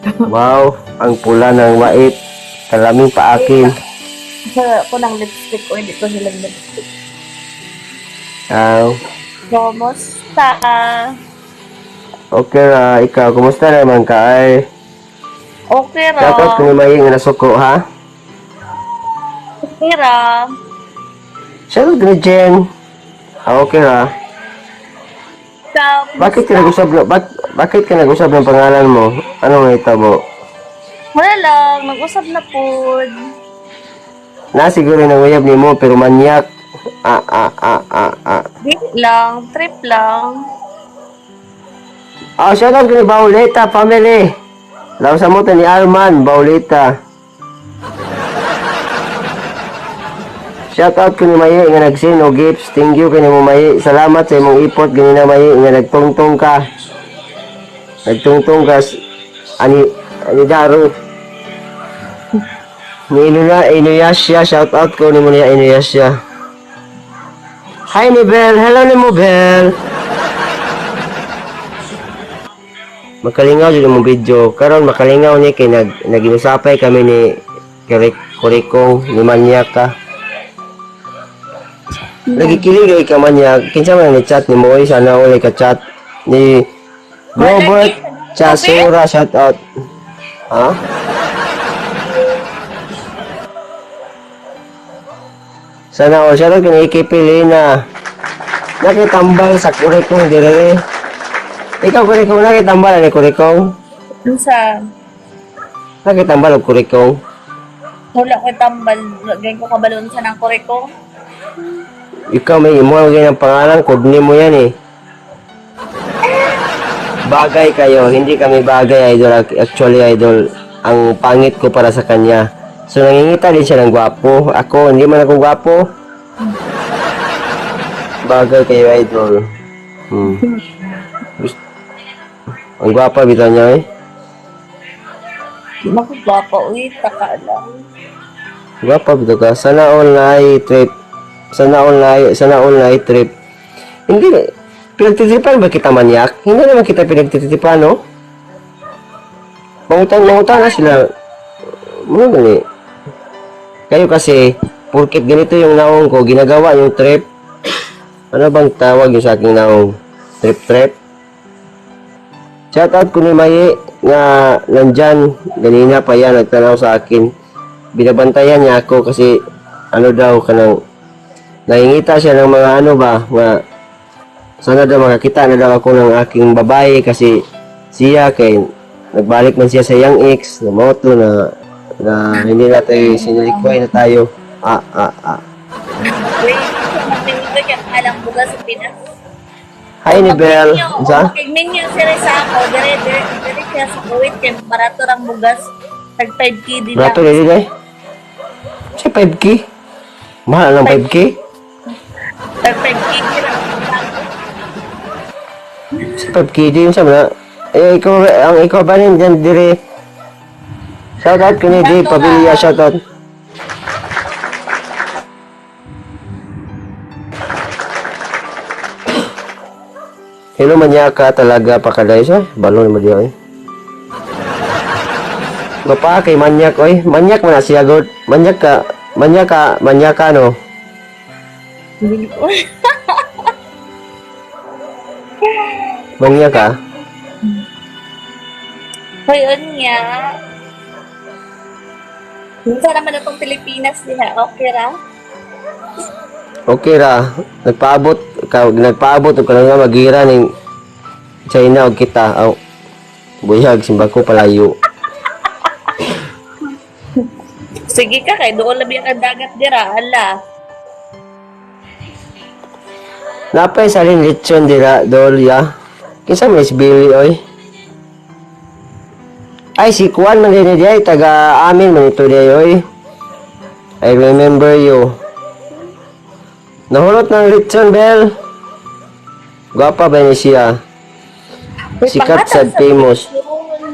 Wow, ang pula ng wait. Kalaming paakin. Sa ko ng lipstick o hindi ko sila lipstick. Ah, Kumusta? Okay ra, ikaw, kumusta naman ka ay? Okay ra. Shoutout kung may nga nasuko, ha? Okay ra. Shoutout ni Jen. Ah, okay ra. Ikaw, Bakit ka nag-usap bakit ka nag-usap ng pangalan mo? Anong nahitabo? wala lang, nag-usap na po. Na siguro nang uyab nimo pero manyak. Ah ah ah ah ah. Di lang, trip lang. Ah, shoutout kini Bauleta family. Law sa mo ni Arman Bauleta. Shoutout kini Maye nga nag-send og gifts. Thank you kini mo Maye. Salamat sa imong ipot ganina Maye nga nagtungtong ka. Nagtungtong ka ani ani Daro. Ni Inuna, Inuyasha, shoutout ko ni mo niya Inuyasha. Hi ni Bel, hello ni mo Bel. Makalingaw jud imong video. Karon makalingaw ni kay naginusapay kami ni Kirik Kurikong ni Manyaka. Nagikilig kay ka Manyak. Kinsa man ni chat ni Moy sana uli ka chat ni Robert Chasura shout out. Ha? Sana all shout out kay AKP Lena. Nakitambal sa Kurikong dire. Ikaw Kurikong nakitambal ani Kurikong? Unsa? Nakitambal og Kurikong. Wala ko tambal, ganyan ko kabalon sa nang koreko. Ikaw may imo ang ganyan pangalan, kudni mo yan eh. Bagay kayo, hindi kami bagay, idol. Actually, idol, ang pangit ko para sa kanya. So, nangingita din siya ng gwapo. Ako, hindi man ako gwapo. Bagay kayo, idol. Hmm. Ang gwapa, bitaw niya eh. Di makagwapa, uy, taka lang. Gwapa, bitaw ka. Sana all na trip. Sana all na, sana all na trip. Hindi, pinagtitipan ba kita manyak? Hindi naman kita pinagtitipan, no? Mangutan na sila. Ano gani? Kayo kasi, porket ganito yung naong ko, ginagawa yung trip. Ano bang tawag yung sa aking naong? Trip, trip? Shout out ko ni Maye nga nandyan, ganina pa yan, nagtanaw sa akin. Binabantayan niya ako kasi ano daw kanang nahingita siya ng mga ano ba, nga sana daw makakita na daw ako ng aking babae kasi siya kay nagbalik man siya sa iyang ex na moto na na hindi na tayo sinilikway na tayo. Ah, ah, ah. Wait, magpinito kaya alam bugas sa Pinas. Hi ni Bel. Unsa? Pag-menu sila sa ako, dire, dire, dire siya sa Kuwait, kaya barato ang bugas. Tag 5K din lang. Brato dili day. Sa 5K? Mahal ang 5K? Tag 5K din lang. Sa 5K din sa mga eh ikaw ang ikaw ba rin dyan dire. Shout out kini Dave Pabilia, shout out. Hello manyaka talaga pakaday siya. Balon mo diyo eh. Bapa kay manyak oy. Manyak man na siya god. Manyak ka, manyak ka, manyak ka no. Hindi ko. Manyak ka. Hoy, unya. Minsan naman itong Pilipinas nila, okay ra? Okay ra. Nagpaabot ka, nagpaabot og kanang magira ning China og kita. Aw. Buyag simba ko palayo. Sige ka, kay doon labi ang dagat dira, ala. Napay salin lechon dira dol ya. Kinsa man si Billy oy? Ay si Juan man din diay taga amin man ito diay oy. I remember you. Nahulot ng lechon Bel. Gwapa ba ni siya? Uy, Sikat pangatag sa famous. lechon.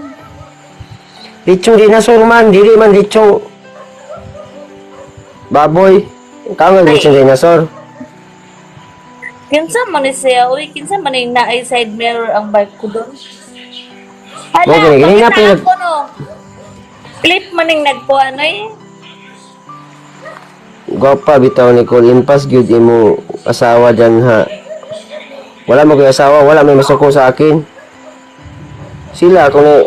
Lechon dinosaur man, dili man lechon. Baboy. Ikaw nga lechon dinosaur. Kinsa man ni siya, uy, kinsa man ni naay side mirror ang bike ko doon. Ala, Okay, ganina pakita pinag- ako no. Clip maning nagkuan oy. Gwapa bitaw, Nicole, impas gyud imo asawa dyan ha. Wala mo ko'y asawa, wala may masuko sa akin. Sila kung ni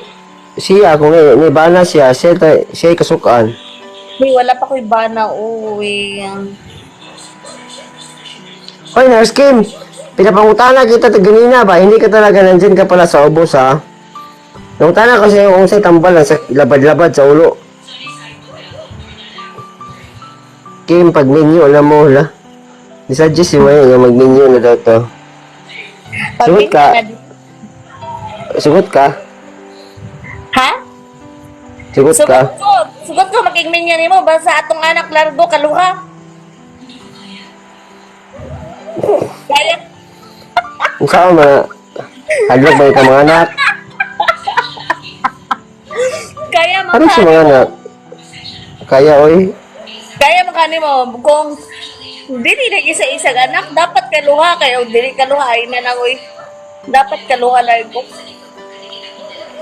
siya kung ni bana siya, siya siya kasukan. Uy, wala pa ko'y bana, uy. Hoy, Nurse Kim, pinapangutana kita ta ganina ba? Hindi ka talaga nandyan ka pala sa ubos ha. Nangutana ko sa'yo kung sa'yo tambal lang sa labad-labad sa ulo. Kim, pag menu, alam mo, la. Nisuggest si Mayo nga mag-menu na daw to. Sugot ka. Sugot ka. Ha? Sugot ka. Sugot ko. Sugot ko makigminyo nimo basta atong anak largo kaluha. Kaya Kung saan mga hadlok ba yung mga anak? kaya man Ano sa mga anak? Kaya, oy. Kaya man kanimo kung dili na isa-isa anak dapat kaluha kayo dili kaluha ay na lang oy. Dapat kaluha largo.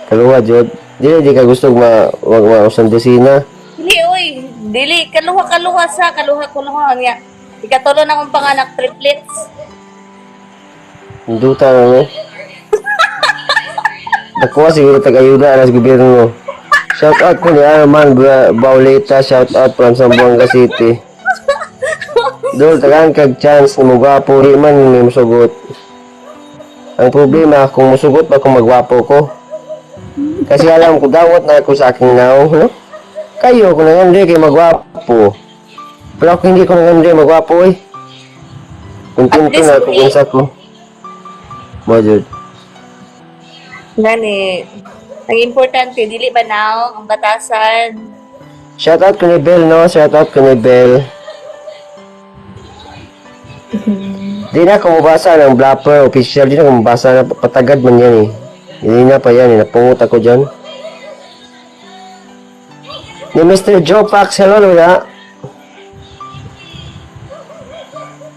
Kaluwa, Jod. Dili, di ka gusto ma, wag ma dosina. Dili oy, dili kaluha kaluha sa kaluha kaluha niya. Ikatulo na akong panganak triplets. Duta na, no? Nakuha siguro tag-ayuda alas gobyerno. Shout out ko ni Arman Bauleta, shout out from Zamboanga City. Dol, tagaan kag chance na mugwapo, di man may musugot. Ang problema, kung musugot ba kung magwapo ko? Kasi alam ko, dawat na ako sa aking naong, no? Kayo, kung nangandre kay magwapo. Pero ako hindi ko nangandre magwapo, eh. Kontento na ako kung sa ko. Mo, Jud. Gani. Ang importante dili ba now ang batasan. Shout out ko ni Bell, no? Shout out ko ni Bell. Di na ako mabasa ng Blapper official. Di na ako mabasa na patagad man yan eh. Hindi na pa yan eh. Napungot ako dyan. Ni Mr. Joe Pax, hello Lola.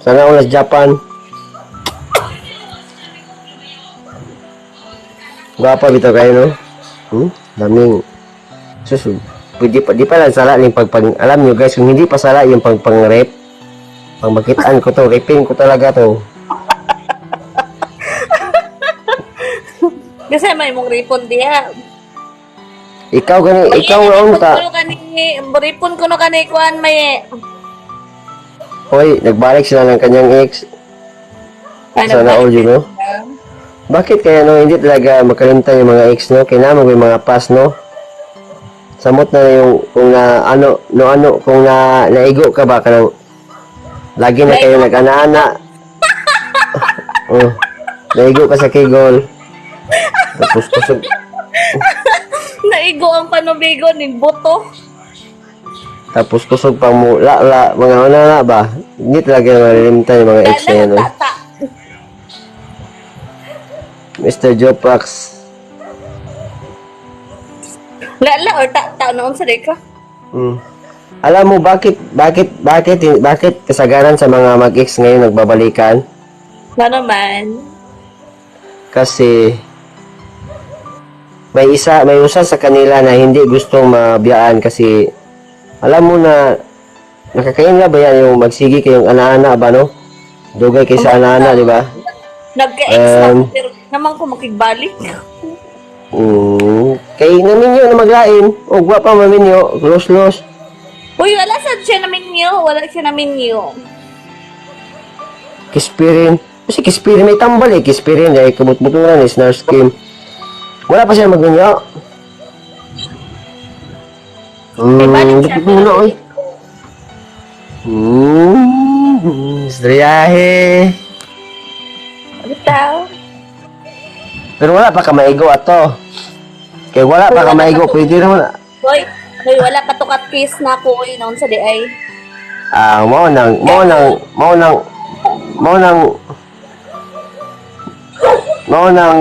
Sana ulas Japan. Gwapa bitaw kayo, no? Hmm? Daming sus, pwede pa, di pa lang sala yung pagpang, alam nyo guys, kung hindi pa sala yung pagpang rape, pang makitaan ko to, rapin ko talaga to. Kasi may mong ripon diha. Ikaw gani, ikaw Ay, ang ta. Ripon ko kani, ripon ko no kani kuan may. Hoy, nagbalik sila ng kanyang ex. Ano Sana ba? all you know. Bakit kaya no, hindi talaga makalimtan yung mga ex no? Kaya mo yung mga past no? Samot na yung kung na ano, no ano, kung na naigo ka ba kanang lagi na kayo nag-ana-ana. Oh, naigo ka sa kigol. Tapos kusog, Naigo ang panubigo ning buto. tapos kusog pang mo, la la, mga una na ba? Hindi talaga malilimtan yung mga ex na yan, no? Tata. Mr. Joe Pax. Lala or tata noon sa ka. Alam mo bakit kasagaran sa mga mag-ex ngayon nagbabalikan? Nga naman. Kasi may usa sa kanila na hindi gustong mabiyaan kasi alam mo na nakakain na ba yan yung magsigi kayong ana-ana ba no? Dugay kay sa ana-ana, di ba? Nagka-ex na ako, pero naman ko makigbalik. Kay naminyo na maglain, og wa pa maminyo, close-close. Uy, wala sad siya na minyo. Wala siya na minyo. Kispirin. Kasi kispirin may tambal eh. Kispirin dahil kabutbuturan is nurse scheme. Wala pa siya magminyo. Balik siya. Muna, oy. Estrellahe. Bitaw. Pero wala pa ka maigo ato. Kay wala pa ka maigo, pwede naman. Hoy, hoy, wala pa to kat kiss na ako oy noon sa di ay. Ah, mao nang, mao nang, mao nang, mao nang, mao nang,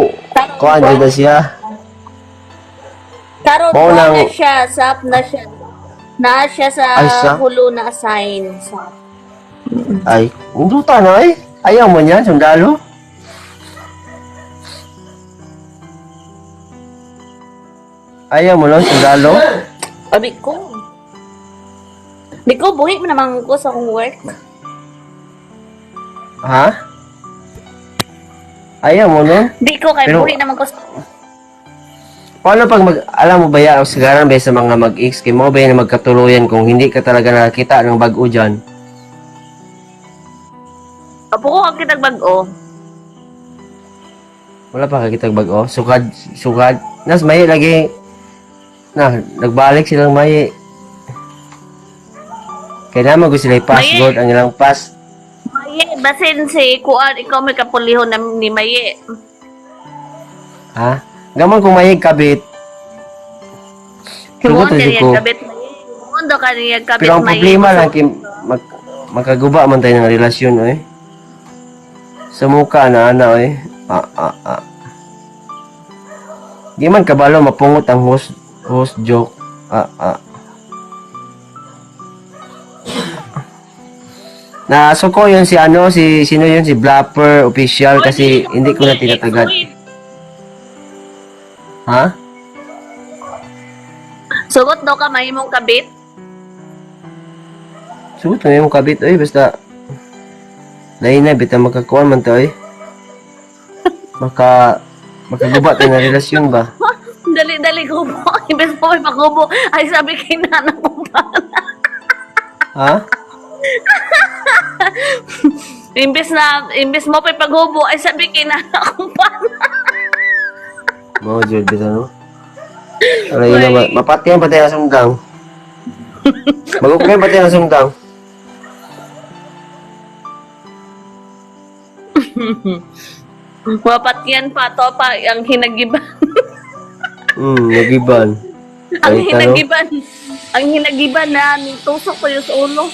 kuan jud na siya. Karon Mao na nang- siya, sap na siya. Na siya sa Ay, sa? hulo na assign. Sap. Ay, unduta na eh. Ayaw mo niyan, sundalo. Ayaw mo lang, sundalo. Abi ko. Di ko, buhi man naman ko sa akong work. Ha? Ayaw mo, no? Di ko, kay Pero- buhi naman ko sa. Paano pag mag, alam mo ba yan, sigaran ba sa mga mag-ex, kay mo ba yan na magkatuluyan kung hindi ka talaga nakakita ng bag-o dyan? Apo ko ang kitag bag-o. Wala pa kakitag bag-o? Sukad, sukad. Nas, may lagi, na, nagbalik silang may. Kaya naman gusto sila i-pass Maye. gold ang ilang pass. Maye, basin si Kuan, ikaw may kapulihon na ni Maye. Ha? Gamon kung may kabit. Himuon Sugot ka na niya ko. kabit Maye. Himuon daw ka niya kabit Pero ang Maye. problema lang, kay, magkaguba man tayo ng relasyon, oy. Sa mukha na, ana, oy. Ah, ah, ah. Di man kabalo mapungot ang host joke. Ah, ah. Na suko yun si ano, si sino yun, si Blapper official kasi hindi ko na tinatagad. Ha? Sugot daw ka mahimong kabit. Sugot na yung kabit, oy, basta lain na, bita makakuan man to, oy. Makaguba tayo na relasyon ba? Dali-dali gubo. Imbes mo may pagubo. Ay, sabi kay nana ko pa. Ha? Imbes mo pa paghubo, ay sabi kay nana ko pa. Mga jud bita, no? Aray na, mapatiyan pa tayo ng sundang. Magukay pa tayo ng sundang. Wapat yan pa, to pa, ang hinagiban. Nagiban. Ang Ay, tano. hinagiban. Ang hinagiban na, tusok ko yung sa ulo.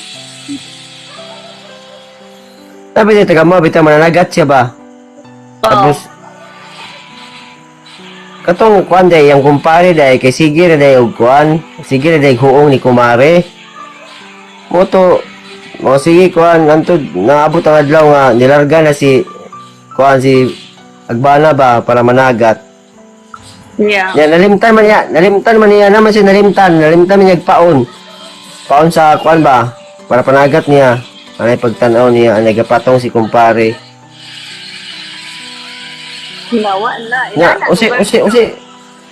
Sabi niya, taga mo, bita mananagat siya ba? Oo. Tapos, katong kuan day, ang kumpare day, kay sige na day og kuan, sige na day huong ni kumare. Moto, o sige kuan, antod, naabot ang adlaw nga, nilarga na si, kuan si Agbana ba, para managat. Yeah. Ya, nalimtan man niya, naman siya nalimtan, nalimtan man niya paon. Paon sa kuan ba, para panagat niya. Anay pagtanaw niya, anay gapatong si kumpare. Nawa na. Nga,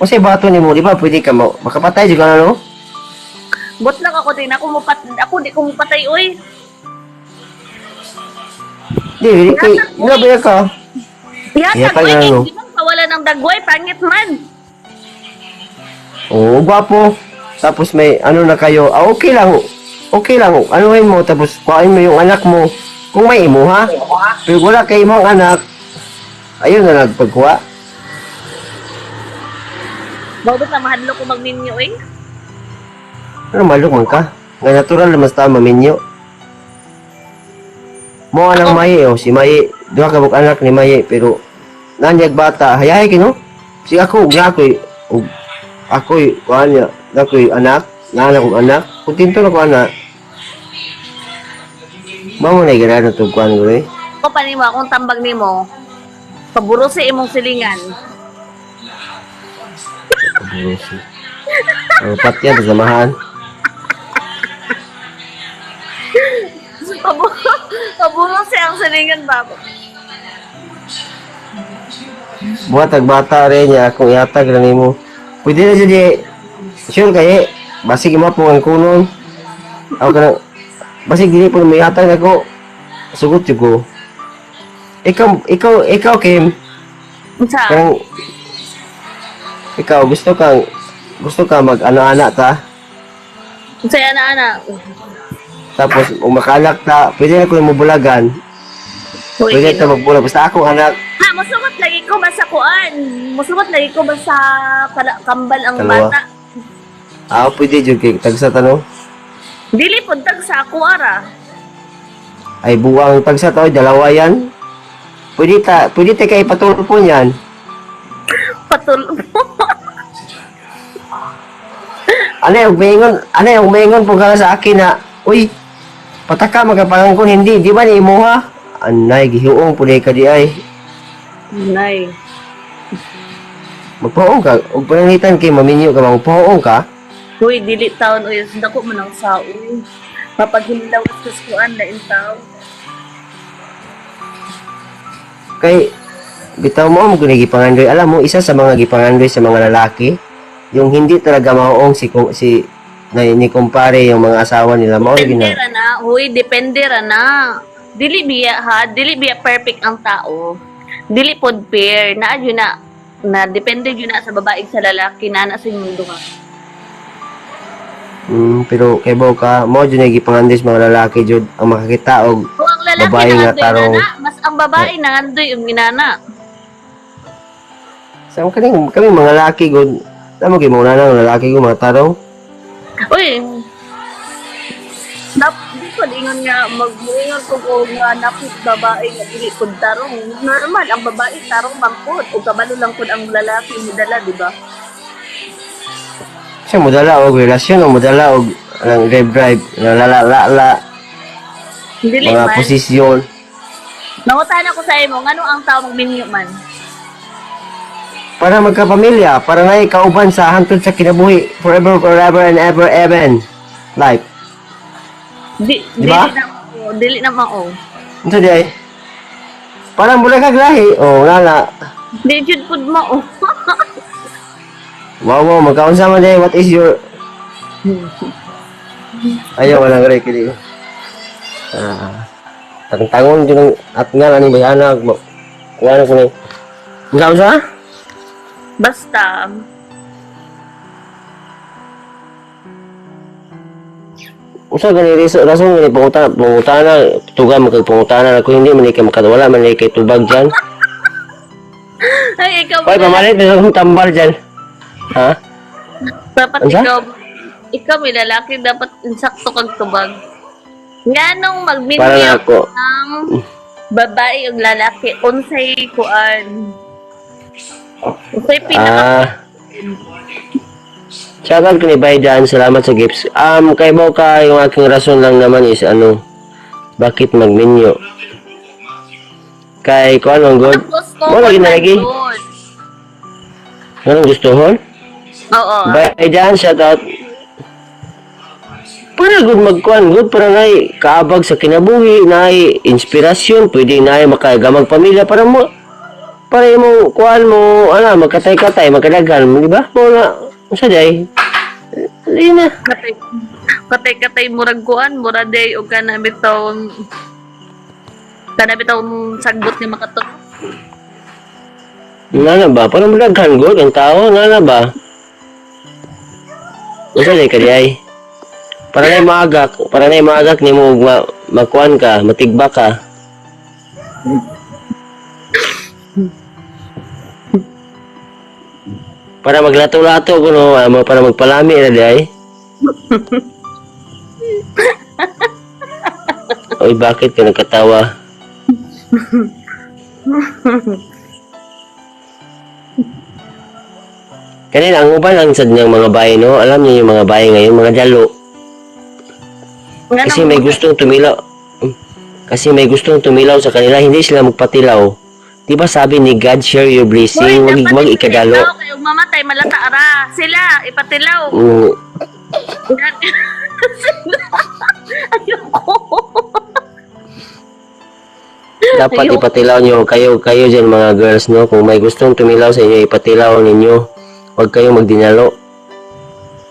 use bato nimo, di ba? Pwede ka mo makapatay jud ka na, no? Bot lang ako din. Ako mupat, ako di ko mupatay, oy. Di, di kay nga ba ka? Ihatag, Ihatag oy. na, Kay no? di man pawala ng dagway, pangit man. Oo, gwapo. Tapos may ano na kayo, ah, okay lang. Okay lang. Anuhin mo tapos kuhain mo yung anak mo. Kung may imo ha. Pero wala kay imong anak, ayun na nagpagkuha. Bago sa mahadlo ko magminyo, oy. Ano maluk man ka? Nga natural naman sa tao maminyo. Mo anang Maye oh, si Maye, duha ka buok anak ni Maye pero nanyag bata, hayahay kino. Si ako, nga ako'y og ako'y kuan niya, ako'y anak, nana kong anak, kontento na ko anak. Mamo na ganahan to kuan ko eh. Ako pa nimo, akong tambag nimo. Paburo sa imong silingan. Kaburusi. Ang patyan sa samahan. Paburo sa ang silingan, babo. Buhat ag bata rin niya akong ihatag ra nimo. Pwede na jud eh. Sure kay basig imo po ang kunon. Ako kanang basig dili po may ihatag nako. Sugot jud ko. Ikaw Kim, Unsa? kanang ikaw gusto ka mag ana-ana ta. Unsa yan, ana? Tapos kung makaanak ta, pwede na ko mo bulagan. Uy, Pwede ta magbulag basta akong anak. Ha, musugot lagi ko ba sa kuan? Musugot lagi ko ba sa kambal ang Kalawa. bata? Ah, pwede jud kay tagsa ta no. Dili pud tag sa ako ara. Ay buwang tagsa ta oy, dalawa yan. Pwede ta kay patulpo niyan. Patul. Anay, umingon po ka sa akin na, uy, pataka magkapangangkon, hindi, di ba ni imuha? Anay, gihuong po ka di ay. Nay. Magpaong ka, ug pananglitan kay maminyo ka, magpaong ka. Uy, dili taon uy, dako man ang sao. Mapaghilaw at kuskuan na taon. Kay bitaw mo mo guni gipangandoy. Alam mo, isa sa mga gipangandoy sa mga lalaki, yung hindi talaga maoong si si na ni kumpare yung mga asawa nila mao Depende gina. ra na, huy, depende ra na. Dili biya ha, dili biya perfect ang tao. Dili pod fair, naa jud na na depende jud na sa babae sa lalaki na na sa inyong duha. Pero kay bo ka mo jud na gipangandoy sa mga lalaki jud ang makakita og Kung ang lalaki babae nga nangandoy na tarong. na, mas ang babae nangandoy yung ginana. Sa kaning kami mga lalaki gud, tamo gyud mo na ng lalaki gud mga tarong. Uy, di ko ingon nga mag-ingon ko og nga napit babae nga dili pud tarong. Normal ang babae tarong man pud ug kabalo lang pud ang lalaki midala, di ba? Siya modala og relasyon o modala og ang drive drive la la la la Dili mga man. posisyon. Nangutan ako sa imo, ngano ang tao magminyo man? Para magkapamilya, para na kauban sa hangtod sa kinabuhi, forever, forever and ever, even life. Di, Di ba? Dili na mao, dili na mao. Unsa di ay? Parang mula kag lahi, oh, wala. Di jud pud mao. Wow, magkaunsa man di, what is your... Ayaw, walang rek, kini. Ah, tangtangon dyan ang at nga lang ni Bayana, kuha na ko ni. Magkaunsa? Basta Usa gani rason gani pangutana tuga magkagpangutana ako hindi man kay makawala man kay tubag dyan. Ay, ikaw Oy, pamalit na akong tambal dyan. Ha? Dapat Unsa? ikaw ikaw may lalaki dapat insakto kag tubag. Nganong magminyo Para na ako. ang babae ug lalaki unsay kuan? Unsay pinaka Ah. Shoutout ko ni Baidan, salamat sa gifts. Kay Boka, yung aking rason lang naman is ano, bakit magminyo? Kay kuan ang good. gusto Wala ko lagi na lagi. man Anong gusto hon? Oo. Baidan, shoutout. Para good magkuan, good para nay kaabag sa kinabuhi, nay inspirasyon, pwede nay makagamag pamilya para mo para imo kuan mo ala magkatay-katay, magkadaghan, di ba? Mo na unsa day? Di na. Katay katay katay murag kuan, mura day og kana bitawng sagbot ni makato. Nana ba? Para magdaghan good ang tao, nana ba? Unsa day ka di? Para nay maagak nimo ug makuan ka, matigba ka. Para maglato-lato kuno, para magpalami ra di ay. Oy, bakit ka nagkatawa? Kanina, ang uban lang sad niyang mga bahay, no? Alam niyo yung mga bahay ngayon, mga dalo. Kasi may gustong tumilaw. Kasi may gustong tumilaw sa kanila, hindi sila magpatilaw. Di ba sabi ni God, share your blessing, wag, wag ikadalo. Kay ug mamatay malata ra sila ipatilaw. Ayoko. Dapat Ayoko. ipatilaw niyo kayo kayo dyan mga girls, no? Kung may gustong tumilaw sa inyo, ipatilaw ninyo. Huwag kayong magdinalo.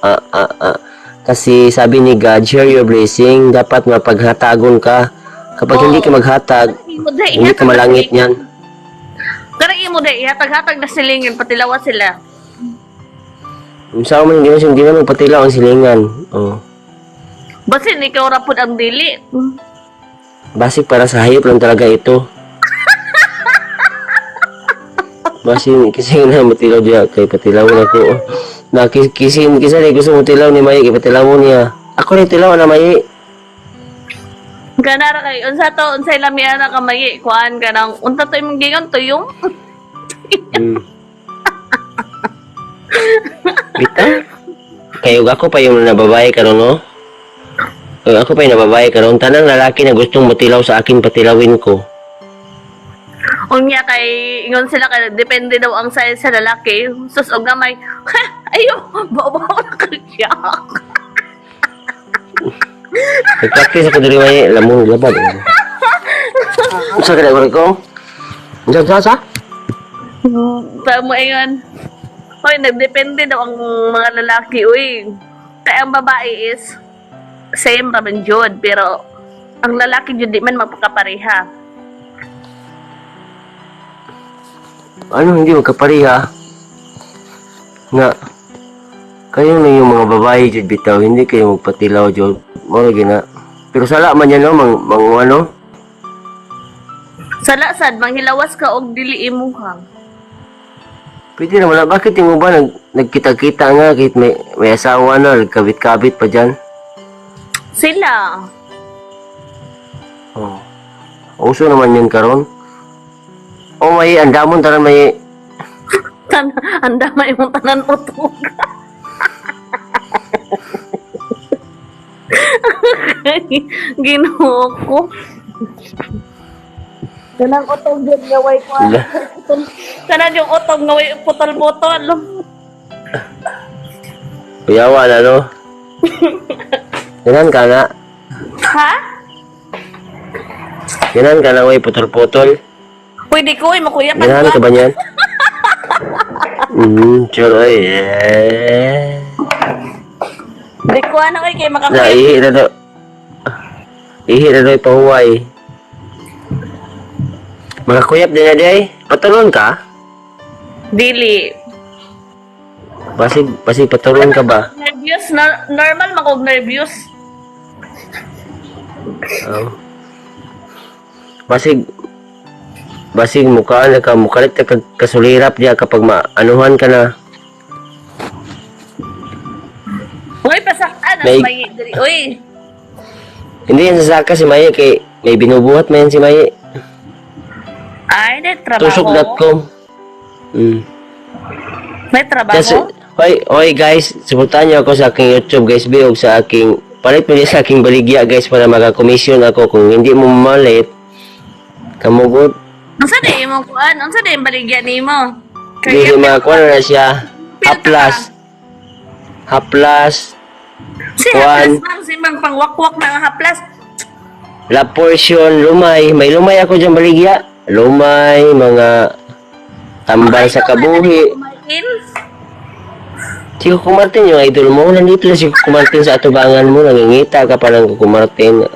Ah, ah, ah. Kasi sabi ni God, share your blessing. Dapat mapaghatagon ka. Kapag hindi ka maghatag, Imo day, hindi ka malangit niyan. Karang imo day, ihatag-hatag na silingin patilawa sila. Kung saan man hindi naman patilaw ang silingan. Oh. Basin ikaw ra pud ang dili. Basic para sa hayop lang talaga ito. Basin kasi na matilaw diya kay patilaw na ko. Na kisin kisa ni gusto mo tilaw ni Mayi kay patilaw mo niya. Ako ni tilaw na Mayi. Ganara kay unsa to unsay lamian na kamay kuan kanang unta to imong gingon tuyong. Bitaw. Kayo ako pa yung nababae karon no. Kay ako pa yung nababae karon tanang lalaki na gustong matilaw sa akin patilawin ko. Unya kay ingon sila kay depende daw ang size sa lalaki. Sus og gamay. Ayo, bao-bao na kag Shock. Nag-practice ako diri may lamon labad. Unsa ka na ko? Unsa sa sa? Tama mo ayun. Hoy, nagdepende daw ang mga lalaki, uy. Kaya ang babae is same raman jud, pero ang lalaki jud di man magpakapareha. Ano hindi magkapareha? Nga kayo na yung mga babae jud bitaw, hindi kayo magpatilaw jud. Mao gina. Pero sala man yan no, mang ano? Sala sad manghilawas ka og dili imuha. Pwede naman na. Bakit yung ba nagkita-kita nga kahit may asawa na, nagkabit-kabit pa dyan? Sila. Oh. Uso naman yun karon. Oh, may andamon tanan may Tan anda imong tanan utog. Ginoo ko. Kanang utog jud nga way ko. Tanan yung utog nga way putol-putol. Kuyawa na, no? Ganan ka na. Ha? Ganan ka na, way, putol-putol. Pwede ko, eh, makuya ka Ganahan ka ba niyan? Sure, ay. Eh. Di ko ano, eh, kay Na, makakuya. ihi na daw. Ihi na daw ipahuway. Makakuyap din na day. Patulon ka? Dili. Basig patulon ka ba? Nervous, normal makog nervous. Oo. Basig mukha na ka, mukalit ka kasulirap diya kapag maanuhan ka na. Uy, pasaktan ang may dili. Uy, Hindi yan sasaka si Maye kay may binubuhat man yan si Maye. Ay, may trabaho. Tusok.com. May trabaho. Kasi, hoy, hoy guys, suportahan niyo ako sa aking YouTube guys, bi og sa aking palit mo sa aking baligya guys para maka-commission ako kung hindi mo malit kamugod Unsa di imong kuan? Unsa di imong baligya nimo? dili makakuha na siya. Haplas. Haplas. Si Kuan. haplas ma'am, si mang pangwakwak na nga haplas. La portion, lumay. May lumay ako dyan baligya. Lumay, mga tambal sa kabuhi. Kumain. Si Coco Martin, yung idol mo, nandito na si Coco Martin sa atubangan mo, nangingita ka pa ng Coco Martin.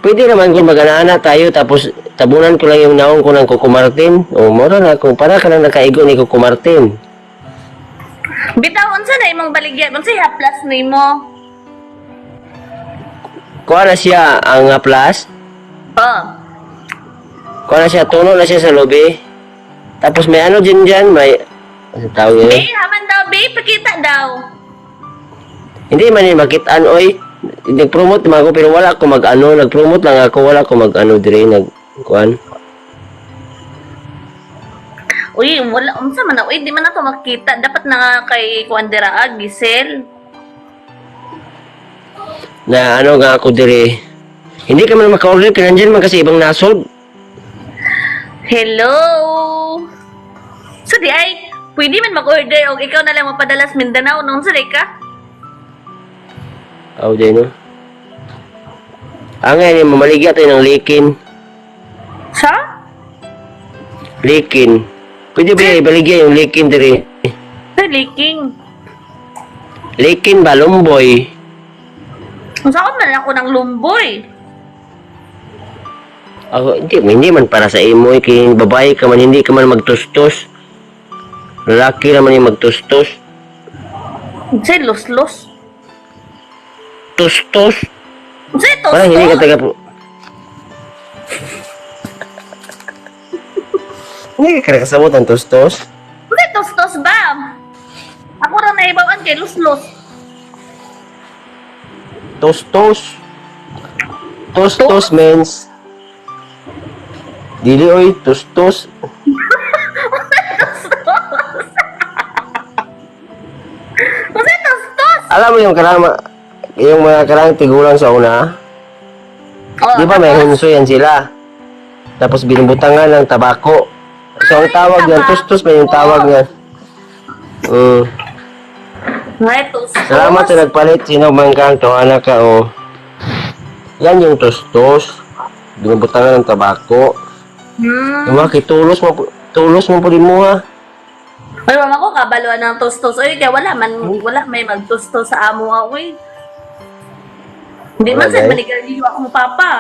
Pwede naman kung mag-ana tayo, tapos tabunan ko lang yung naong ko ng Coco Martin. O, mura na kung para ka lang nakaigo ni Coco Martin. Bitaw unsa na imong baligya? Unsa haplas nimo? Kuha na siya ang plus. Oh. Kuha na siya, tuno na siya sa lobby. Tapos may ano din dyan, may... Ano tawag yun? Be, haman daw, be, pakita daw. Hindi man yun makitaan, oy. Nag-promote man ako, pero wala ako mag-ano. Nag-promote lang ako, wala ako mag-ano dire. Nag, kuan. Uy, wala unsa man na, uy, di man ako makita. Dapat na nga kay kuan dira ah, Giselle. Na ano nga ako dire. Hindi ka man maka-order, kaya nandyan man kasi ibang nasod. Hello. So di ay, pwede man mag-order og ikaw na lang mapadala sa Mindanao noon sa ka? Aw, di no. Ang ngayon, mamaligya tayo ng likin. Sa? Likin. Pwede ba ibaligya yung likin dire? Sa leaking. Likin ba, lumboy? Unsa ko man ako ng lumboy. Ako, hindi man para sa imo, eh, kay babae ka man, hindi ka man magtustos. Lalaki naman yung magtustos. Unsay los-los? Tustos. Unsay tos? Parang hindi ka taga... Hindi ka nakasabot ang tustos. Unsay tos-tos ba? Ako ra nahibaw-an kay los-los. Tustos. Tustos means... Dili oy, tustos. Unsay tos-tos? Alam mo yung karama, yung mga karang tigulang sa una, Oh, di ba may hunso yan sila? Tapos binubutangan ng tabako. So ang tawag niyan, tustos ba yung tawag niya? Ay, tustos. Salamat sa nagpalit. Sino man kang tuwana ka o. Yan yung tustos. Binubutangan ng tabako. Yung mga kitulos mo, tulos mo po din mo ha. Ay, mama ko, kabaluan ng tustos. Uy, kaya wala man, wala may magtustos sa amo ako eh. Hindi man Wala, sa guys. manigarilyo akong papa.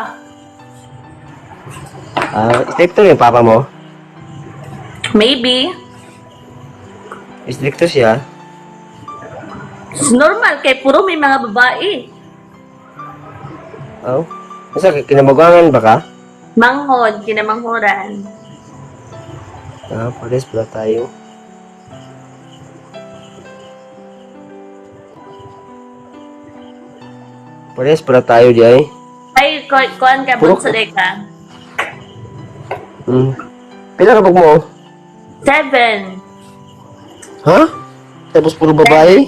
Ah, stricto yung papa mo? Maybe. Stricto siya. It's normal, kay puro may mga babae. Oh. Masa kinabagangan ba ka? Manghod, kinamanghoran. Ah, pares pala tayo. Pares pala tayo di ay. Ay, kuan ka, Puro- bunso ka. Pila ka mo? 7. Ha? Tapos puro babae?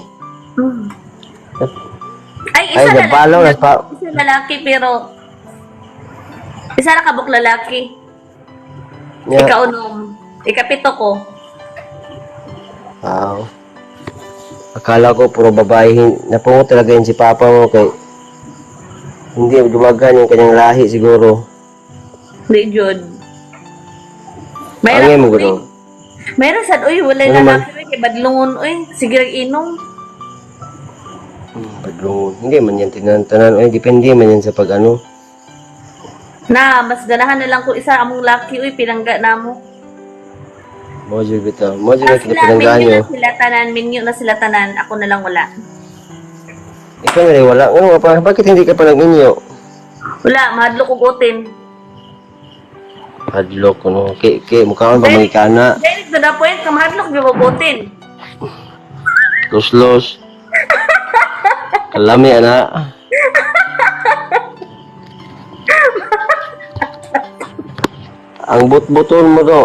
Ay, isa Ay, lalaki. nabalaw na pa. Isa lalaki, pero... Isa na kabuk lalaki. Yeah. Ikaunom. Ikapito ko. Wow. Akala ko puro babae. Napungo talaga yun si papa mo kay hindi dumagan yung kanyang lahi siguro. Hindi, Jud. Ang mo Mayroon, gulo. mayroon sad, uy, walay Ano man? lalaki, uy, kay badlungon, uy. Sige, rag inom. Badlungon. Hindi man yan tinantanan. Ay, depende man yan sa pag ano. Na, mas ganahan na lang ko isa among laki, uy, pinangga na mo. Mojo bitaw. Mojo Ah, bitaw sila, pinanggaan minyo nyo. na sila tanan, minyo na sila tanan, ako na lang wala. Ikaw na rin wala. Ano pa? Bakit hindi ka pa nag-inyo? Wala, mahadlok kog utin. Hadlok no. Kay mukha pa mga kana. Direct to the point, ka mahadlok gyud kog utin. Luslos. Kalami ana. Ang but-buton mo to.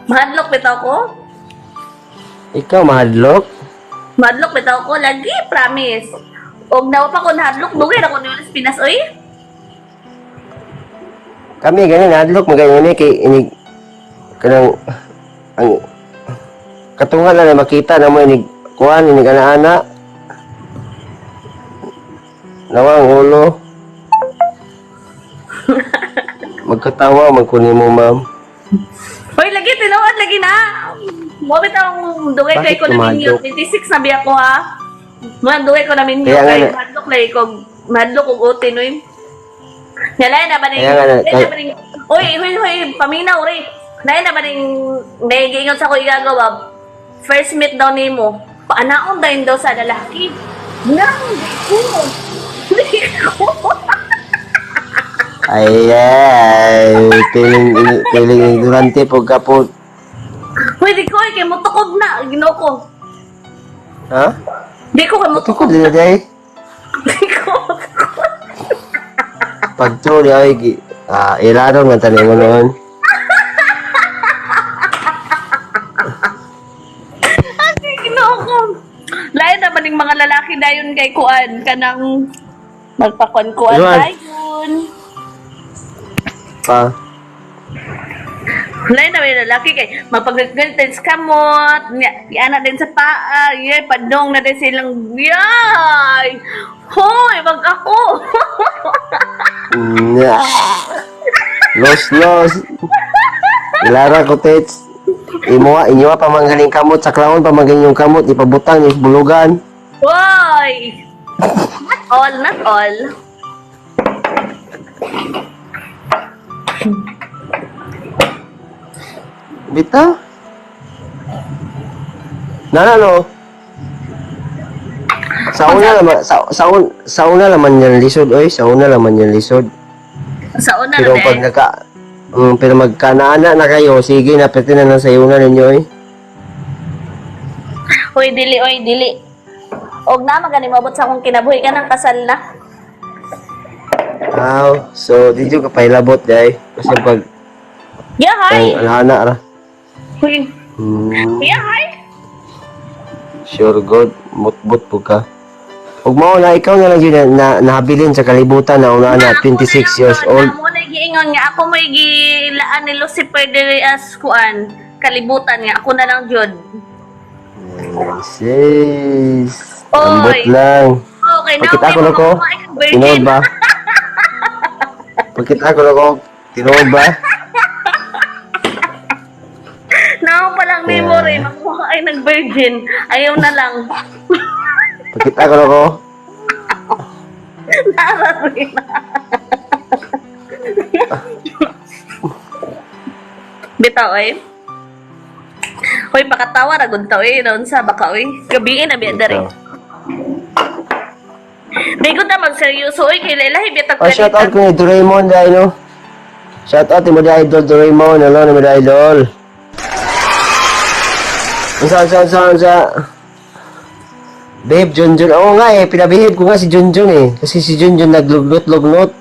Mahadlok bitaw ko. Ikaw mahadlok. Mahadlok bitaw ko lagi, promise. Og nawa pa ko nahadlok, dugay ra ko ni ulis Pinas oy. Kami ganyan nahadlok magayon ni kay inig kanang ang katungan na makita na mo inig kuan inig ana-ana. Nawa ang ulo. Magkatawa magkunin mo, ma'am. Hoy, lagi tinuod lagi na. Mo bitaw dugay kay Bakit ko na minyo. tumadlok? 26 na biya ko ha. Mo dugay ko na minyo Kaya nga kay na- mahadlok lagi ko mahadlok og utin oy. Nalay na ba ning Kaya nga na- nalay na ba ning Oy, hoy, hoy, paminaw re. Nalay na ba ning may giingon sa ko igagawa. First meet daw nimo. Paanaon dayon daw sa lalaki. Nang, di ko. Di ko. Ay, ay, feeling, feeling ignorante po ka po. Hoy, di ko, eh, kay mutukod na. Ginoo ko. Ha? Di ko kay mutukod. Tukod din na day. Di ko. Pag true di ay, ilarong man tanin mo noon. Ay, ginoo ko. Lain naman yung mga lalaki dayon kay Kuan. Kanang magpakuan-kuan Kuan. dayon. Pa. Lain naman yung lalaki kay mapaggalit din sa kamot. Yana din sa paa. Yay, padong na din silang. Yay! Hoy, wag ako. Nya. Los, los. Ilara ko, tets. Imo, inyo pa manggaling kamot, sa klaon pa manggaling yung kamot, ipabutang yung bulugan. Hoy! Not all, not all. Bitaw. Nana, no? Sa una naman, sa una naman yan lisod, oy. Sa una naman yan lisod. Sa una Pero na pag din. nagka, pero magkanaana na kayo, sige na, pwede na lang sa una ninyo, oy. Hoy, dili, oy, dili. Og na magani maabot sa akong kinabuhi ka ng kasal na. Aw, so, di ka pailabot, day. Kasi pag, Yeah, hi. ang alhana ra. Hoy. Yeah, hi. Sure, good. Mutbut po ka. Ug mao na ikaw na lang yun na nahabilin sa kalibutan na una na 26 years old. Mo na giingon nga ako may gilaan ni Lucifer diri as kuan kalibutan nga ako na lang jud. Sis. Oy. Ambot lang. Okay, now Pagkita ko na ko. Tinuod ba? Pagkita ko na ko. Tinuod ba? Now pa lang memory, makuha ay nag-virgin. Ayaw na lang. Pagkita ko na ko. Nararin na. Bitaw eh. Hoy, pakatawa ra gud ta oy, naon sa baka oy. Gabiin na biya diri. Di ko ta magseryoso oy kay lahi bitag Oh, shout out ko ni Doraemon dahil no. Shout out ni mo idol Doraemon. Hello ni mo idol. Unsa, unsa, unsa, unsa. Babe, Junjun. Oo nga eh, pinabihib ko nga si Junjun eh. Kasi si Junjun naglugnot-lugnot.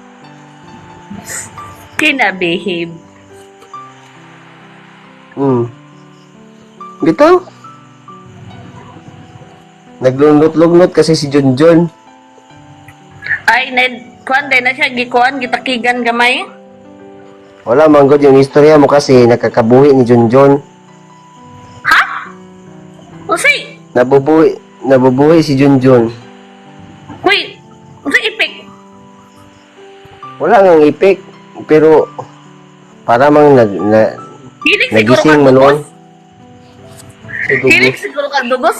Kinabihib. Bitaw. Naglugnot-lugnot kasi si Junjun. Ay, ned, kuan day na siya gikuan gitakigan gamay. Wala man gud yung istorya mo kasi nakakabuhi ni Junjun. Usay, Nabubuhi si Junjun. huy, usay ipik. Wala ngang ipik, pero para mang nag, na, Hilig siguro nagising kag man noon. dugos. Si Dugos, Hilig siguro kag dugos.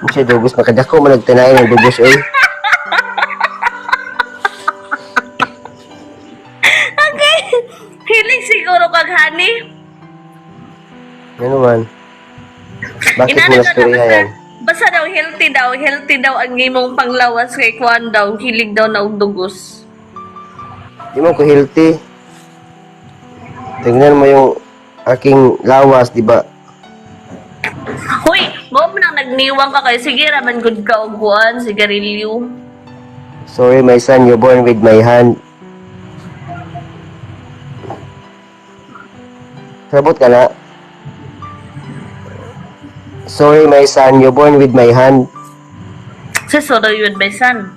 si Dugos, makadako man nagtanain ng Dugos, oy. Okay. Hilig siguro kag honey. Ano man? Bakit mo Inana na nastorya basta, yan? basta daw, healthy daw ang imong panglawas kay kuan daw, hilig daw na og dugos. Di mo ko healthy. Tingnan mo yung aking lawas, di ba? Hoy, mo man ang nagniwang ka kay sige ra man gud ka og kuan, sigarilyo. Sorry, my son, you're born with my hand. Sabot ka na. Sorry, my son, you're born with my hand. Sa sorry yun my son.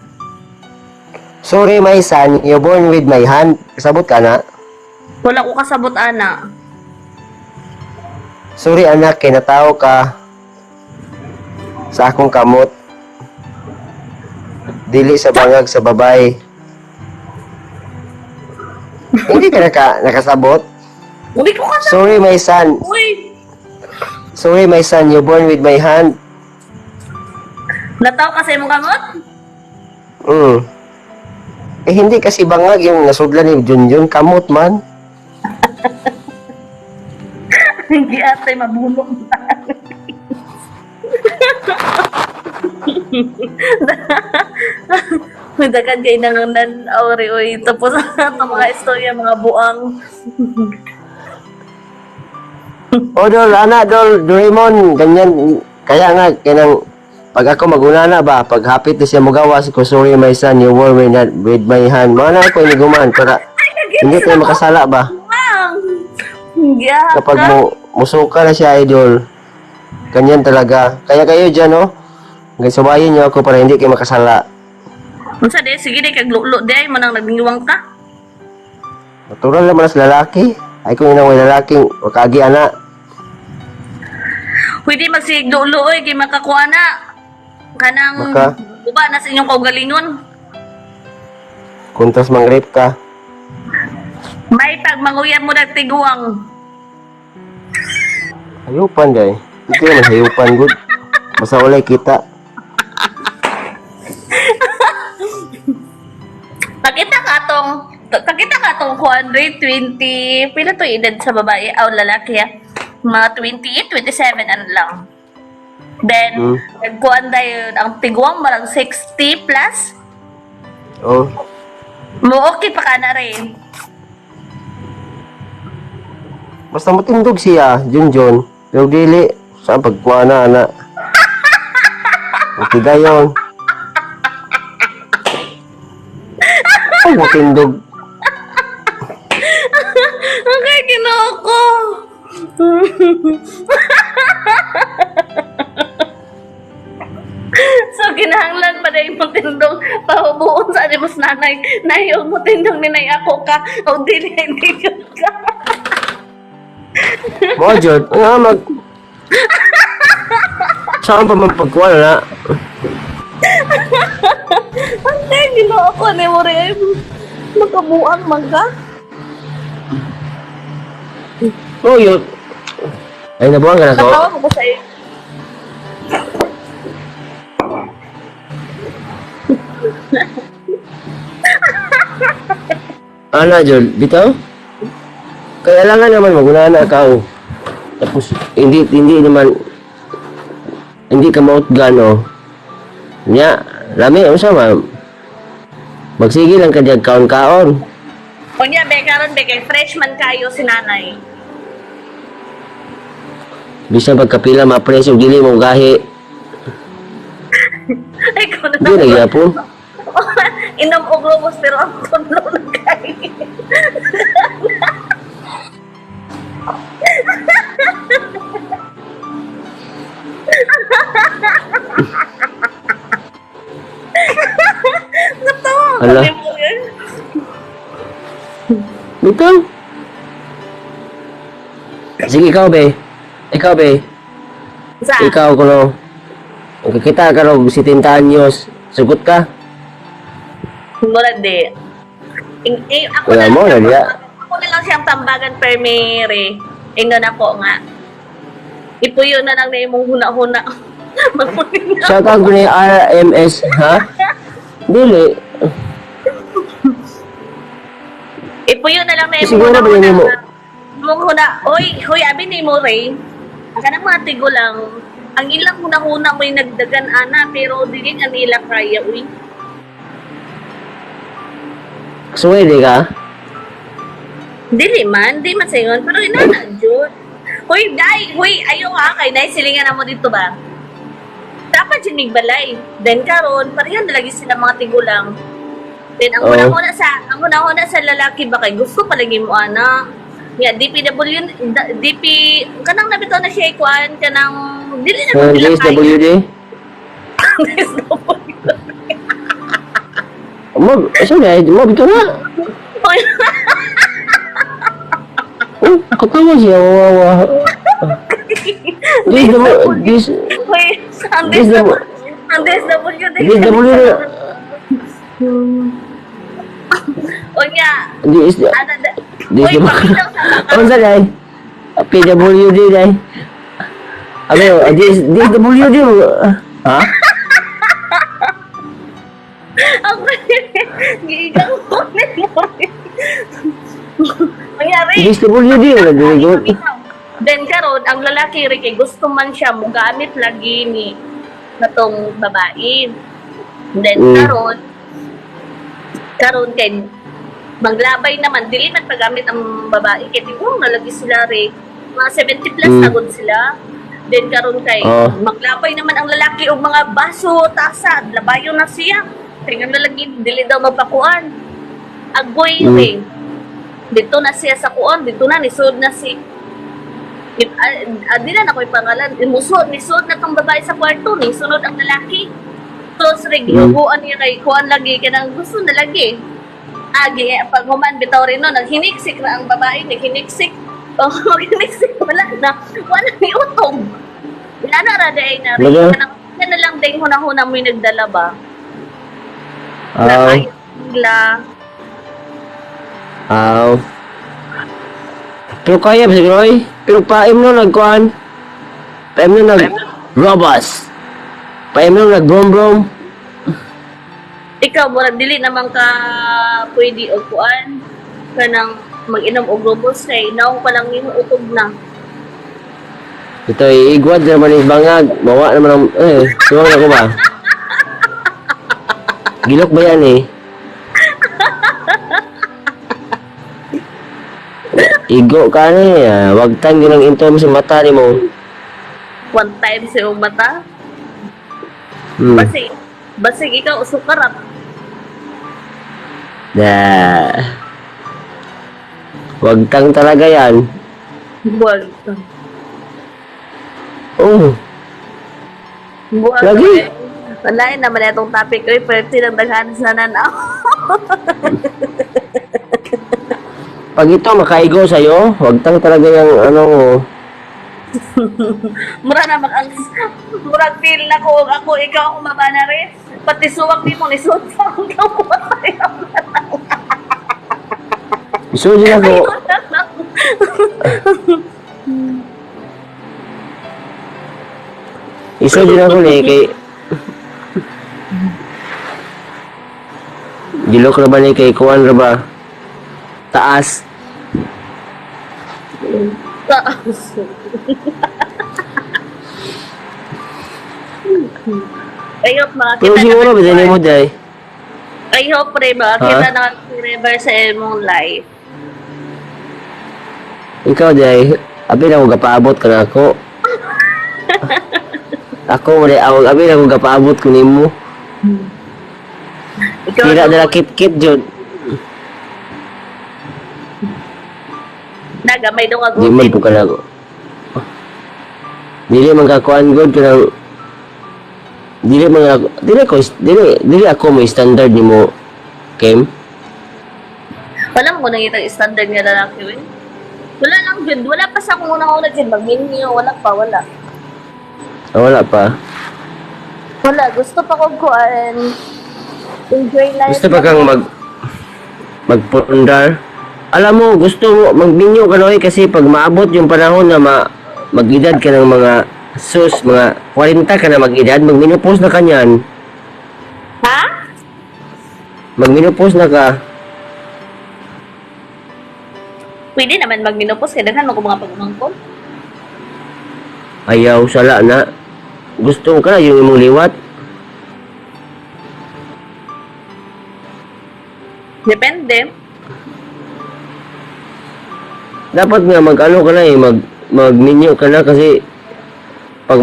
Sorry, my son, you're born with my hand. Sabot ka na. Wala ko kasabot ana. Sorry, anak, kay natao ka sa akong kamot. Dili sa bangag sa babae. Hindi ka nakasabot. Hindi ko kasabot. Sorry, my son. Uy, Sorry, my son, you're born with my hand. nataw ka sa imong kamot? Eh, hindi kasi bangag yung nasudlan ni Junjun. Kamot man. Hindi ate, mabulok na. Dagan kay nang nan auri oy tapos ang mga istorya mga buang. O, Dol, ana, Dol, Doraemon, ganyan. Kaya nga, kanang, pag ako maguna na ba, pag hapit na siya mugawas ko, sorry my son, you were with, with my hand. Mga na ako, iniguman, para hindi tayo makasala ba? Buang. Gya. Kapag mo, musuka na siya, idol. Ganyan talaga. Kaya kayo dyan, no? Sabayin niyo ako para hindi kayo makasala. Unsa di sige di kag lulo di ay manang nagniwang ka. Natural naman sa lalaki. Ay kung inang may lalaking, wakagi ana. Pwede magsigig lulo oy kay makakuha na. Kanang Maka? uba na sa inyong kaugalingon. Kuntras mang-rape ka. May pag manguyab mo nagtiguang. Hayupan, day. Hindi naman hayupan, good. Basta walay kita. Pakita ka tong kuan rate 20, pila to edad sa babae aw lalaki ah. Mga 28, 27 ano lang. Then nagkuan dayon ang tiguang marang 60 plus. Oh. Mo okay pa ka na rin. Basta matindog siya, Junjun. Pero dili, saan pagkuha na, ana. Okay dayon. Ay, matindog. Okay, Ginoo ko. day mo tindog pahubuon sa animos nanay. Nay, og mo tindog ni nay ako ka og dili hindi jud ka. Mo jud, nga mag Saan pa man pagkuha na? Antay, ginoo ko ni mo rin. Makabuang man ka. Oh, yun. Ay, nabuang ka na ko. Natawa ko sa iyo. Ana, Jol, bitaw? Kaya lang naman maguna na ka. Oh. Tapos, hindi, hindi naman, hindi ka mautgan, oh. Nya, lami, unsa man. Magsige lang ka diyan kaon-kaon. Unya, be, karon be, kay freshman kayo si nanay. Bisan pagkapila, mapreso, dili mo gahi. Ay, ko na. Hindi na gyapon. Inom og lubos pero ang tudlo na kay. Natawa ko Ala. ni mo yun. Bitaw. Sige, ikaw, be. Ikaw, be. Sa, Ikaw, kuno. Kung kikita ka ro, 70 anyos, sugot ka. Mura di. Eh, ako Wala na lang mo, siyang, wala. Ako na lang siyang tambagan per Mary. Ingon ako nga. Ipuyo na lang na imong huna-huna. Mapunin na. Shout out ko ni RMS, ha? Dili. Ipuyo na lang na imong Siguro ba yun mo? Imong huna. Oy, hoy, abi ni mo Ray. Ang kanang mga tigulang, ang ilang huna-huna mo'y nagdagan ana pero dili nga nila kaya uy. Suwede ka? Dili man, di man sayon, pero inana jud. Hoy, dai, hoy, ayo nga kay dai silingan na mo dito ba? Dapat yun migbalay. Then karon, parehan na lagi sila mga tigulang. Then ang Oo. una-una sa ang una-una sa lalaki ba kay gusto palagi mo ana. Nga DPW DP kanang nabitaw na siya kuan kanang dili na Ang nila kaya. DSWD? DSWD. Mo, sorry, mo, bitaw na. Hoy, Oh, katawa siya, wawa. DSW, DS, hoy, ang DSW, DSW ang DSWD. DSWD, Unya, DS, ana Uy, DSW. pakita sa Ano sa day? PWD day. Ano, DS, DSWD mo. Ha? Ang giigang ko ni mo. Nangyari. DSWD mo, dili ko. Then karon ang lalaki rin kay gusto man siya mugamit lagi ni natong babae. Then karon karon kay maglabay naman dili man paggamit ang babae kay tigong na lagi sila re mga 70 plus agad sila. Then karon kay maglabay naman ang lalaki og mga baso, tasa, labayon na siya. Kay nga lagi dili daw mapakuan. Agoy re. Dito na siya sa kuan, dito na nisud na si di na ako'y pangalan. Musod, nisud na tong babae sa kwarto, nisunod ang lalaki. Tapos rin, gihuguan niya kay kuan lagi, kanang gusto na lagi. Agi, eh, pag human bitaw rin no, naghiniksik na ang babae, naghiniksik. Pag maghiniksik, wala na. Wala ni utog. Wala na ra day na rin. Wala. Kanang na lang din huna-huna mo yung nagdala ba? Aw. Na ayaw nila. Aw. Pero kaya ba siguro eh? Pero paim no nagkuan. Paim no nag robust. Paim no nag brom brom. Ikaw, murag dili naman ka pwede og kuan kanang mag-inom og robos kay naong pa lang nimo utog na. Ito igwad naman yung bangag. Mawa naman ang eh, suwang ako ba? Gilok ba yan eh? Igo ka ni, ah. Wag tang yun ang intom sa mata ni mo. One time sa iyong mata. Basig, basig ikaw usukarap. Da. Wag tang talaga yan. Buwag. Oh, Buwag. Lagi. Wala naman itong topic. Uy, pwede lang daghan sa nanaw. Pag ito makaigo sa'yo, wag tang talaga yung ano, Mura na mag ang murag feel na ko og ako ikaw ako mabana rin. Pati suwak ni mo ni suot sa akong kamot. Isod din ako. Isod din ako ni kay Gilok ra ba ni kay kuan ra ba? Taas. I hope Pero makakita siguro na ba mo day? I hope pre makakita Ha? na si River sa imong life. Ikaw day, abi na ko gapaabot ka na ako. Ako wala ako abi na ko gapaabot ko nimo. Ikaw Tira na dala kit-kit jud. Nagamay daw nga Di man gutin. po ka na ako. Dili man ka kuan god kanang dili man ako dili ko dili dili ako may standard nimo Kim. Wala mo ko nakita yung standard nga lalaki we. Wala lang jud, wala pa sa akong unang-una jud magminyo, wala pa, wala. Ah, wala pa. Wala, gusto pa kong kuan. Enjoy life. Gusto pa kang magpundar? Alam mo, gusto mo magbinyo ka na oy, kasi pag maabot yung panahon na mag-edad ka ng mga sus, mga 40 ka na mag-edad, magminopause na ka niyan. Ha? Magminopause na ka. Pwede naman magminopos kay daghan mo ko mga pagmangkon. Ayaw, sala na. Gusto mo ka na yung imong liwat. Depende. Dapat nga mag-ano ka na eh, magminyo ka na kasi pag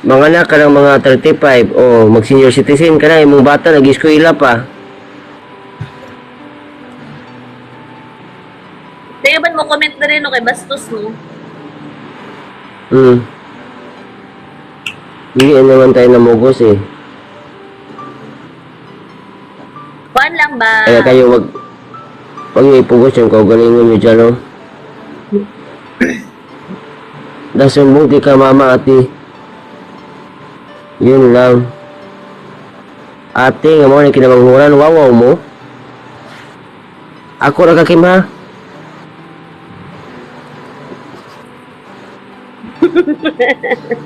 manganak ka ng mga 35 o mag senior citizen ka na, imong bata nag-eskwela pa. Kaya ba mo comment na rin no kay Bastos no? Hindi naman tayo namugos eh. Kuan lang ba? Kaya kayo wag niyo ipugos yung kaugalingon niyo dyan, oh. Dasumbong di ka mama, ate. Yun lang. Ate, nga mo na kinamanghuran, wawaw mo. Ako ra ka, Kim, ha?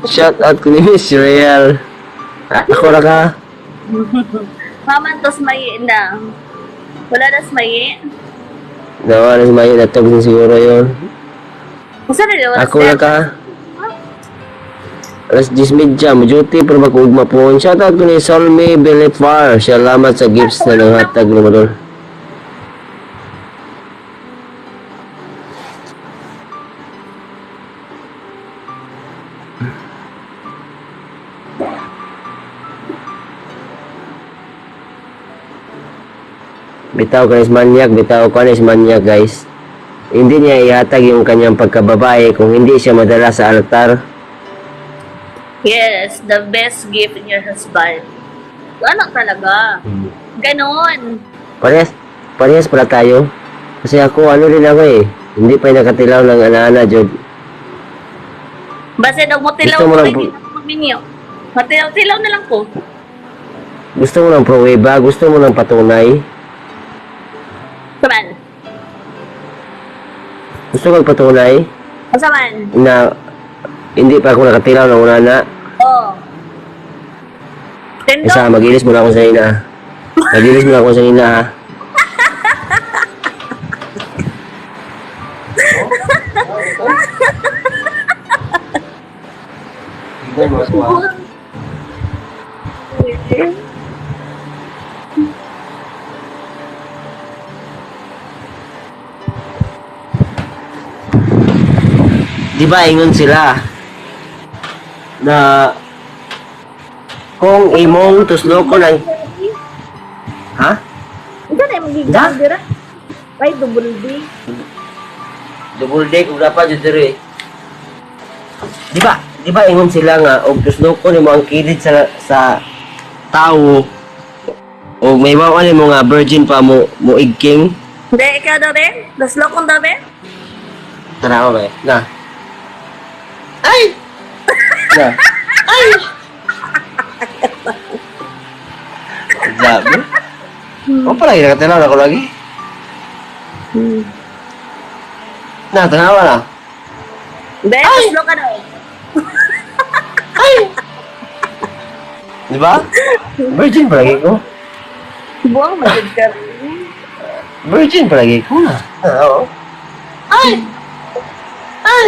Shout out ko ni Miss Real. Ako ra ka. Mama tos mayi na. Wala na mayi. Nawa na si Maya, natog na siguro yun. Usa na wala Ako na ka. Alas 10:30, mo duty pero mag-ugma po. Shout out ko ni Solme Belefar. Salamat sa gifts na nanghatag ni Madol. Bitaw ka ni manyak, bitaw ka ni manyak, guys. Hindi niya ihatag yung kanyang pagkababae kung hindi siya madala sa altar. Yes, the best gift in your husband. Ano talaga? Ganon. Parehas, parehas pala tayo. Kasi ako, ano rin ako eh. Hindi pa yung nakatilaw ng ana-ana, Jod. Basta daw mo tilaw Gusto mo ko, lang hindi na ako magminyo. Matilaw-tilaw na lang ko. Gusto mo ng pruweba, gusto mo ng patunay. Saman. Gusto kang patunay Saman. na hindi pa ako nakatilaw ng unana. Oh. Tendo. Isa, mag-ilis muna ako sa ina. Mag-ilis muna ako sa ina, ha. Di ba ingon sila na kung imong tusloko ng ha? Ito na yung Da? magiging dira. Ay, double D. Double deck ug dapat jud diri. Di ba? Di ba ingon sila nga og tusloko nimo ang kilid sa sa tao o may bawa mo nga virgin pa mo mo igking. Hindi, ikaw daw be? Daslo kong daw be? Tanawa ba eh? Na. Ay! Na. Ay! Grabe. O pala, nakatanaw na ako lagi. Na, tanawa na. Hindi, daslo ka daw. Ay! Di ba? Virgin palagi ko. Buwang magod ka rin. Virgin palagi ko na. Ah, oo. Ay! Ay!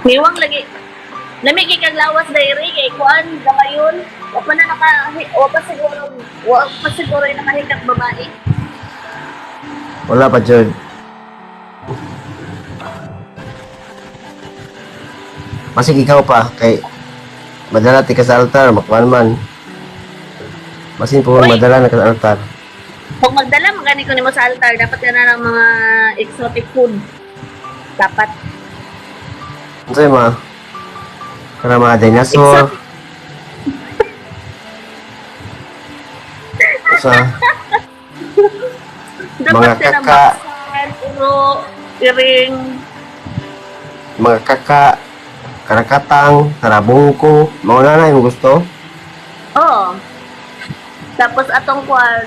Niwang lagi. Lami kay kag lawas dayri kay kuan gamayon. Wa pa na naka wa pa siguro yung nakahikat babae. Wala pa, Jod. Masig ikaw pa, kay madala ti ka sa altar, makuan man. Masin po Uy! madala na ka sa altar. Kung magdala man gani ko nimo sa altar, dapat ka na ng mga exotic food. Dapat. Ano sa'yo, ma? Para mga dinosaur. Sa Dapat Mga ka na kaka. baksan, uro, iring. Mga kaka, karakatang, tarabungko, mga na yung gusto. Oo. Tapos atong kuan,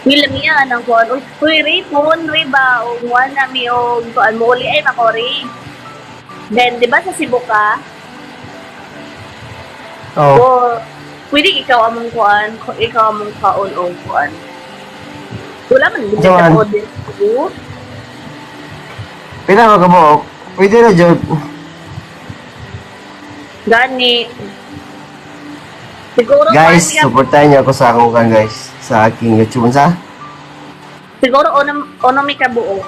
Nilamiya ang kuan. Uy, uy, Ray, phone, Ray ba? O, kuan na mi, o, kuan, muuli ay, makori. Then, di ba sa Cebu ka? Oo. O, pwede ikaw among kuan, ikaw among kaon o kuan. Wala man, hindi ka Joanne. order sa Cebu. Pila ka kabuok? Pwede na, Jod. Gani. Siguro, Guys, kuan, siya- supportahan niyo ako sa akong kan, guys. Sa aking YouTube. Sa? Siguro, ono mi kabuo.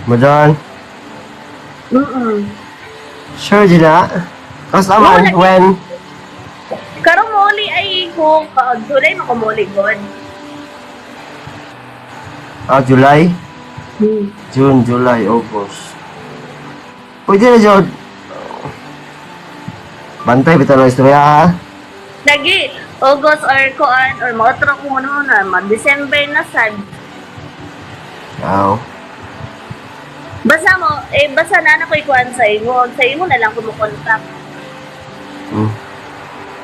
Madon. Sure, Gina. Kasi naman, Wala. when? Karong muli ay ko, kaon, July makumuli, God. Ah, July? June, July, August. Pwede na, Jod. Bantay, bitaw ng istorya, ha? Lagi, August or kuan or maotro ko ano na, ma-December na sad. Aw. Basta mo, eh, basta na na ko'y kuan sa imo na lang kumukontak.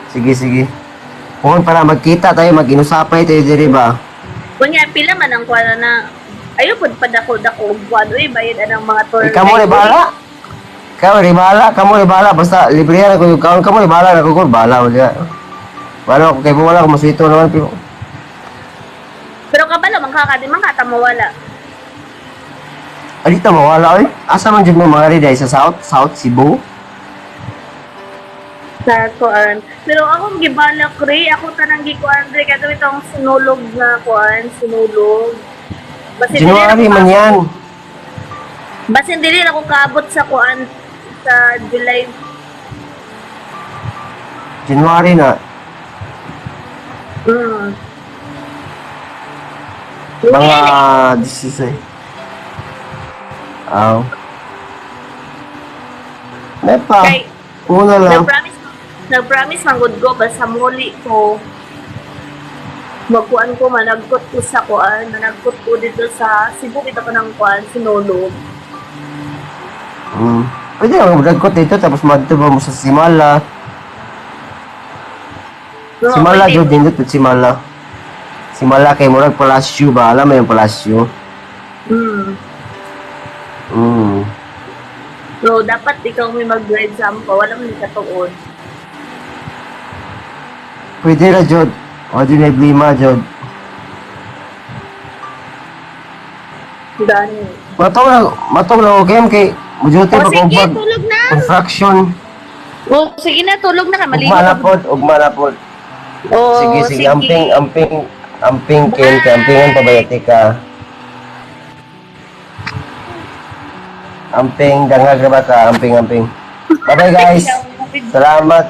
Sige, sige. Kung para magkita tayo, mag-inusapay tayo diri ba? Kunya, pila man ang kuan na, ayo pud padako-dako og kuan, uy, bayad anang mga tour. Ikaw mo ni bahala. Ikaw ni bahala, kamo ni bahala basta libre na ko yung kaon, kamo ni bahala na ko ko bahala wala. Wala ko kay wala ko maswito naman pero Pero kabalo man ka di man ka ta mawala. alita mawala oy. Asa man jud mo mga riday sa South Cebu? Sa kuan. Pero akong gibalak re, ako tanang gikuan re kato itong sinulog na kuan, sinulog. Basin dili January na man ko yan. Basin dili na ako kaabot sa kuan sa July. January na. Mga 16. Aw. Nepa. Kay Una lang. Nag-promise man gud ko basta muli ko magkuan ko managkot ko sa kuan, managkot ko dito sa Cebu kita ko ng kuan sinulog. Pwede lang magdagkot dito tapos madto ba mo sa Simala. No, Simala pwede. jud nindot pud Simala. Simala kay murag palasyo ba? Alam mo yung palasyo? So, dapat ikaw may mag-drive sa amo ko. Wala man katuon. Pwede ra jud. O di na blima jud. Gani. Matong lang okay kay mujuti O, pa sige, ko pag tulog na. construction. O, sige na, tulog na ka. Maligo Ugma na ka. pod, ugma na pod. O, Sige, sige, amping, amping, amping ken, kay ampingan pabayati ka. Amping, dangag na ba ka? Amping, amping. Bye-bye guys. Salamat.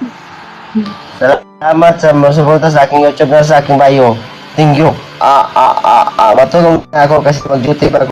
Salamat sa mga suporta sa aking YouTube na sa aking bio. Thank you. Ah, ah, ah, ah. Matulog na ako kasi mag-duty pa ako.